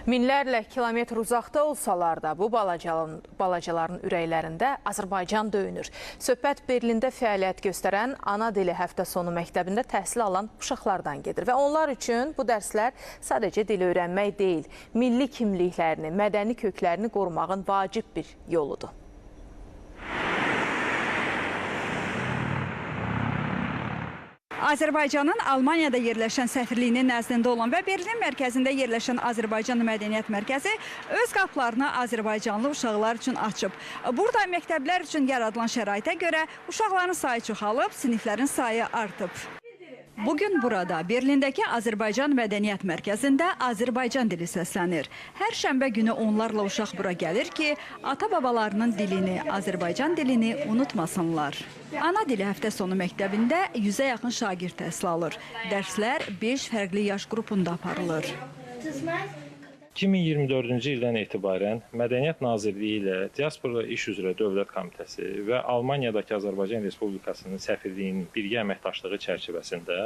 Minlərlə kilometr uzaqda olsalar da bu balacaların ürəklərində Azərbaycan döyünür. Söhbət Berlində fəaliyyət göstərən Ana Dili Həftə Sonu məktəbində təhsil alan uşaqlardan gedir. Və onlar üçün bu dərslər sadəcə dil öyrənmək deyil, milli kimliklərini, mədəni köklərini qorumağın vacib bir yoludur. Azərbaycanın Almaniyada yerləşən səfirliyinin nəzdində olan və Berlin mərkəzində yerləşən Azərbaycan Mədəniyyət Mərkəzi öz qapılarını azərbaycanlı uşaqlar üçün açıb. Burada məktəblər üçün yaradılan şəraitə görə uşaqların sayı çoxalıb, siniflərin sayı artıb. Bugün burada Berlindəki Azərbaycan Mədəniyyət Mərkəzində Azərbaycan dili səslənir. Hər şənbə günü onlarla uşaq bura gəlir ki, ata-babalarının dilini, Azərbaycan dilini unutmasınlar. Ana Dili Həftə Sonu məktəbində 100-ə yaxın şagird təhsil alır. Dərslər 5 fərqli yaş qrupunda aparılır. 2024-cü ildən etibarən Mədəniyyət Nazirliyi ilə Diaspora İş üzrə Dövlət Komitəsi və Almaniyadakı Azərbaycan Respublikasının səfirliyinin birgə əməkdaşlığı çərçivəsində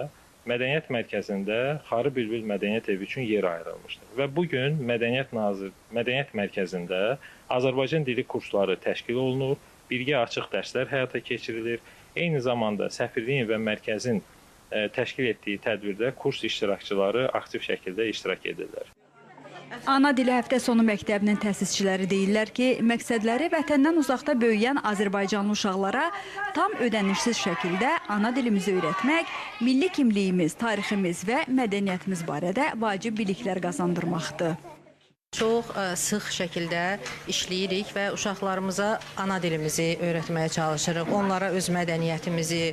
Mədəniyyət Mərkəzində Xarı Bülbül Mədəniyyət Evi üçün yer ayrılmışdır. Və bugün Mədəniyyət Mərkəzində Azərbaycan dili kursları təşkil olunur, birgə açıq dərslər həyata keçirilir. Eyni zamanda səfirliyin və mərkəzin təşkil etdiyi tədbirdə kurs iştirakçıları aktiv şəkildə iştirak edirlər. Ana Dili Həftə Sonu məktəbinin təsisçiləri deyirlər ki, məqsədləri vətəndən uzaqda böyüyən azərbaycanlı uşaqlara tam ödənişsiz şəkildə ana dilimizi öyrətmək, milli kimliyimiz, tariximiz və mədəniyyətimiz barədə vacib biliklər qazandırmaqdır. Çox sıx şəkildə işləyirik və uşaqlarımıza ana dilimizi öyrətməyə çalışırıq. Onlara öz mədəniyyətimizi,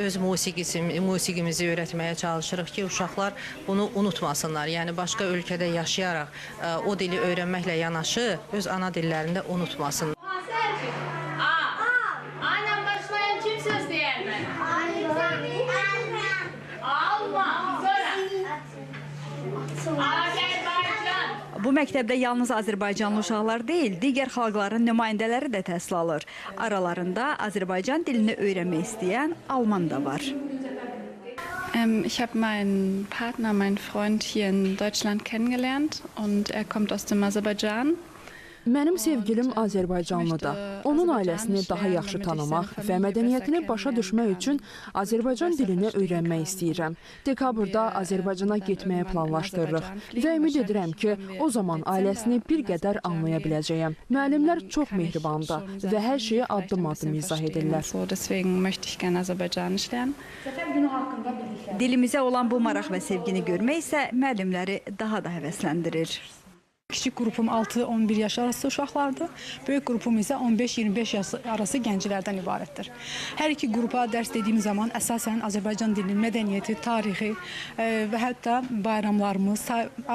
öz musiqimizi öyrətməyə çalışırıq ki, uşaqlar bunu unutmasınlar. Yəni başqa ölkədə yaşayaraq o dili öyrənməklə yanaşı öz ana dillərində unutmasınlar. A. A ilə başlayan kim söz deyər mənə? Alma. Sonra. Azərbaycan. Bu məktəbdə yalnız azərbaycanlı uşaqlar deyil, digər xalqların nümayəndələri də təhsil alır. Aralarında Azərbaycan dilini öyrənmək istəyən alman da var. Ich habe meinen Partner, meinen Freund hier in Deutschland kennengelernt und er kommt aus dem Aserbaidschan. Mənim sevgilim Azərbaycanlıdır. Onun ailəsini daha yaxşı tanımaq və mədəniyyətini başa düşmək üçün Azərbaycan dilini öyrənmək istəyirəm. Dekabrda Azərbaycana getməyi planlaşdırırıq və ümid edirəm ki, o zaman ailəsini bir qədər anlaya biləcəyəm. Müəllimlər çox mehribandır və hər şeyi addım-addım izah edirlər. Dilimizə olan bu maraq və sevgini görmək isə müəllimləri daha da həvəsləndirir. Kiçik qrupum 6-11 yaş arası uşaqlardır. Böyük qrupum isə 15-25 yaş arası gənclərdən ibarətdir. Hər iki qrupa dərs dediyim zaman əsasən Azərbaycan dilinin mədəniyyəti, tarixi və hətta bayramlarımız,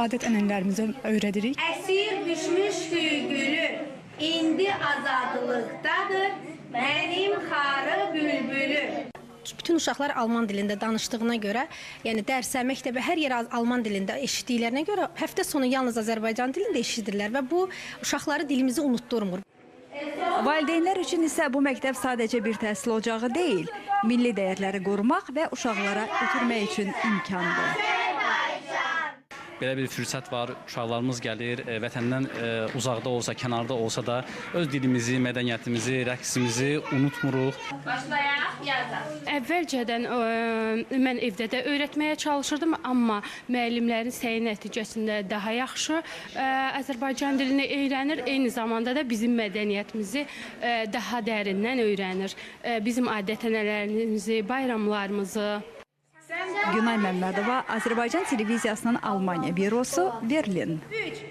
adət-ənənələrimizi öyrədirik. Əsir düşmüşdü gülü, indi azadlıqdadır mənim xarı bülbülü. Bütün uşaqlar alman dilində danışdığına görə, yəni dərsə, məktəbə, hər yerə alman dilində eşitdiklərinə görə həftə sonu yalnız Azərbaycan dilində eşidirlər və bu uşaqları dilimizi unutdurmur. Valideynlər üçün isə bu məktəb sadəcə bir təhsil ocağı deyil, milli dəyərləri qorumaq və uşaqlara ötürmək üçün imkandır. Belə bir fürsət var, uşaqlarımız gəlir, vətəndən uzaqda olsa, kənarda olsa da öz dilimizi, mədəniyyətimizi, rəqsimizi unutmuruq. Başlayaq, yazaq. Əvvəlcədən mən evdə də öyrətməyə çalışırdım, amma müəllimlərin səyi nəticəsində daha yaxşı Azərbaycan dilini öyrənir, eyni zamanda da bizim mədəniyyətimizi daha dərindən öyrənir. Bizim adət-ənənələrimizi, bayramlarımızı. Günay Məmmədova, Azərbaycan Televiziyasının Almaniya bürosu, Berlin. 3.